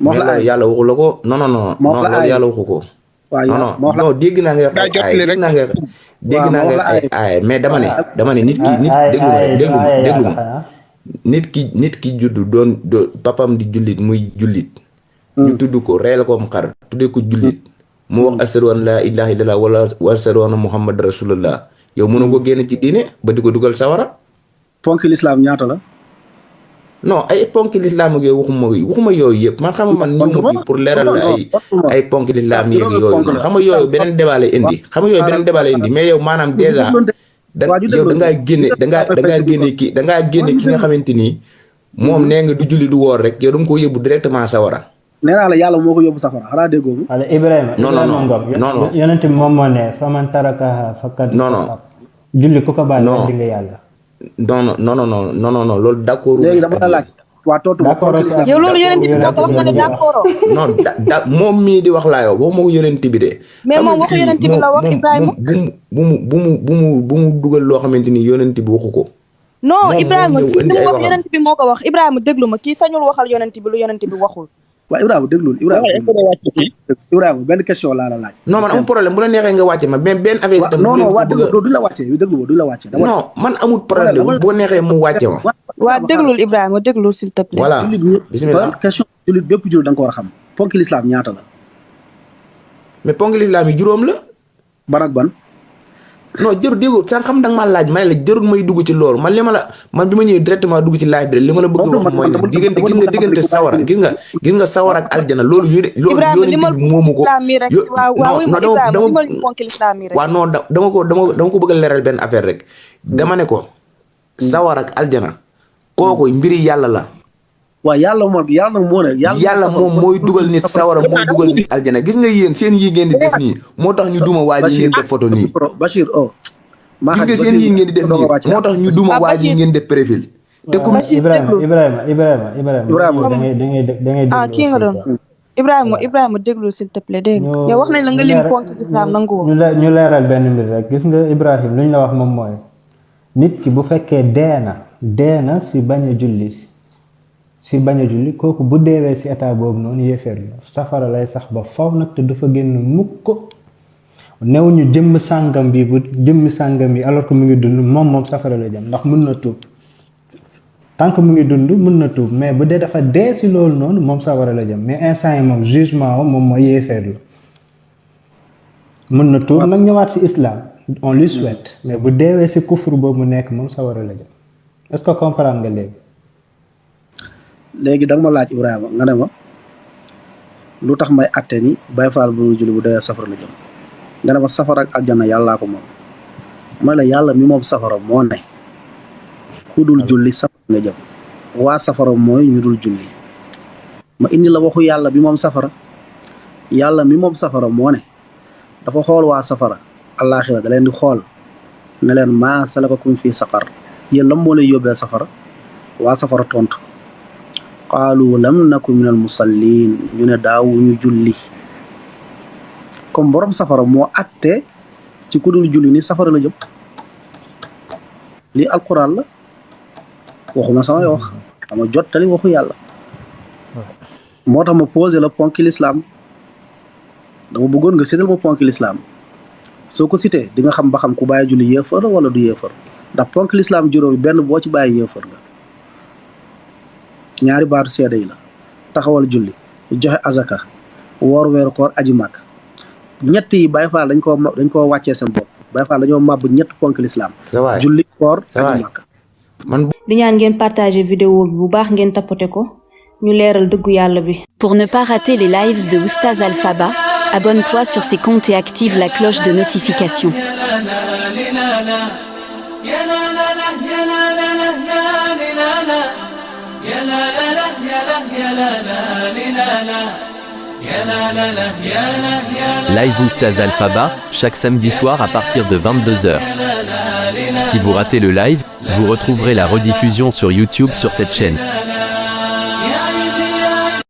mais loolu yàlla waxu la ko non non non non loolu yàlla waxu ko. waaw non non non dégg naa nga wax ay dégg naa nga dégg naa nga wax ay mais dama ne nit ki nit déglu ma rek déglu ma nit ki juddu doon papam di jullit muy jullit. ñu tudd ko reyal ko am xar tuddee ko jullit. mu wax ashadu an laa ilaaha illallaah wala wa ashadu anna muhammad rasulullah yow mënoo ko génn ci diine ba di ko dugal sawara. ponk l'islam ñaata la. non ay ponk l'islam ak yooyu waxuma yooyu yëpp man xam nga man ñëw ma fi pour leeral la ay ponk l'islam yeeg yooyu man xam nga yooyu beneen débat lay indi xam nga yooyu beneen débat lay indi mais yow maanaam dèjà yow dangaa génne ki nga xamante ni moom nee nga du julli du woor rek yow da nga koo yóbbu directement sawara. nee naa la yàlla moo ko yóbbu safara xanaa déggoo mu. wala Ibrahima. non yonent bi moom moo ne faman tarakaha faqad julli ku ko bàyyi di nga yàlla. non loolu d'accord. léegi dama la laaj. waa tontu ma yow loolu yonent bi moo ko wax nga ne d'accord. non moom mii di wax laa yow boo moo yonent bi de. mais moom waxu yonent bi la wax Ibrahima. bu mu dugal loo xamante ni yonent bi waxu ko. non Ibrahima kii li mu wax yonent bi moo ko wax Ibrahima déglu ma kii sañul waxal yonent bi lu yonent bi waxul. waaw Ibrahima déglul Ibrahima benn question laa la laaj. non man amul problème bu la neexee nga wàcce ma mais benn affaire itam. non waa déglu du la wàcce déglu ma du la wàcce. non man amul problème boo neexee mu wàcce ma. waa déglul Ibrahima déglul s'il te plaît. voilà bismillah question jullit bépp jullit da nga ko war a xam ponk l'islam ñaata la. mais ponk l'islam yi juróom la. ban ak ban. non jërul dégg sànq xam da nga maa laaj ma ne la jërul may dugg ci loolu man bi ma ñëwee directement dugg ci laaj bi li ma la bëgg wax mooy diggante sawara gis nga sawara ak aljana loolu yónent bi moomu ko dama ko bëgg a leeral benn affaire rek dama ne ko sawara ak aljana kooku mbiri yàlla la. waaw yàlla moom mooy dugal nit sawara mooy dugal nit aljana gis nga yéen seen yi ngeen di def nii moo tax ñu duma waa ji ngeen def photo nii. Bachir gis nga seen yi ngeen di def nii moo tax ñu duma waa ji ngeen def préfil. te ku Ibrahima kii nga doon Ibrahima déglu s'il te plaît dégg nga yow wax nañ la nga lim ponk islam nangu ñu leeral benn mbir rek gis nga Ibrahima lu ñu la wax moom mooy nit ki bu fekkee dee na si bañ a julli kooku bu deewee si état boobu noonu yéeféer la safara lay sax ba faw nag te du fa génn mukk ko new ñu jëmm sàngam bi alors que mu ngi dund moom safara la jëm ndax mën na tuub tant que mu ngi dund mën na tuub mais bu dee dafa dee si loolu noonu moom safara la jëm mais instant yi moom jugement moom mooy yéeféer la mën na tuub nag ñëwaat si islam on lui souhaite mais bu deewee si kufur boobu mu nekk moom safara la jëm est-ce que comprendre nga léegi da nga ma laaj Ibrahima nga ne ma lu tax may atte ni Baay Faal bu julli bu dee safara la jëm nga ne ma safara ak aljana yàllaa ko moom ma la yàlla mi moom safara moo ne ku dul julli safara nga jëm waa safara mooy ñu dul julli ma indi la waxu yàlla bi moom safara yàlla mi moom safara moo ne dafa xool waa safara àllaaxira da leen di xool ne leen maa salakakum fii saqar yéen lam moo lay yóbbee safara waa safara tontu qaalu lam naku min al musallin ñu ne daawuñu julli comme borom safara moo atte ci ku dul julli ni safara la jëm lii alquran la waxuma samay wax dama jottali waxu yàlla moo tax ma posé la ponki l'islam dama bëggoon nga séddal ma ponki l'islam soo ko cité di nga xam ba xam ku bàyyi julli yéefar wala du yéefar ndax ponki l'islam juróomi benn boo ci bàyyi yéefar nga ñaari baatu seede yi la taxawal julli joxe azaka woor weeru koor aji màkk ñett yi Baay Faal dañ koo wàccee seen bopp Baay Faal dañoo màbb ñett ponk l'islam julli koor aji màkk di ñaan ngeen partager vidéo bi bu baax ngeen tapoter ko ñu leeral dëggu yàlla bi. Pour ne pas rater les lives de Oustaz Alpha Ba, abonne-toi sur ses comptes et active la cloche de notification. Live Oustaz Alpha Ba, chaque samedi soir à partir de 22h. Si vous ratez le live, vous retrouverez la rediffusion sur YouTube sur cette chaîne.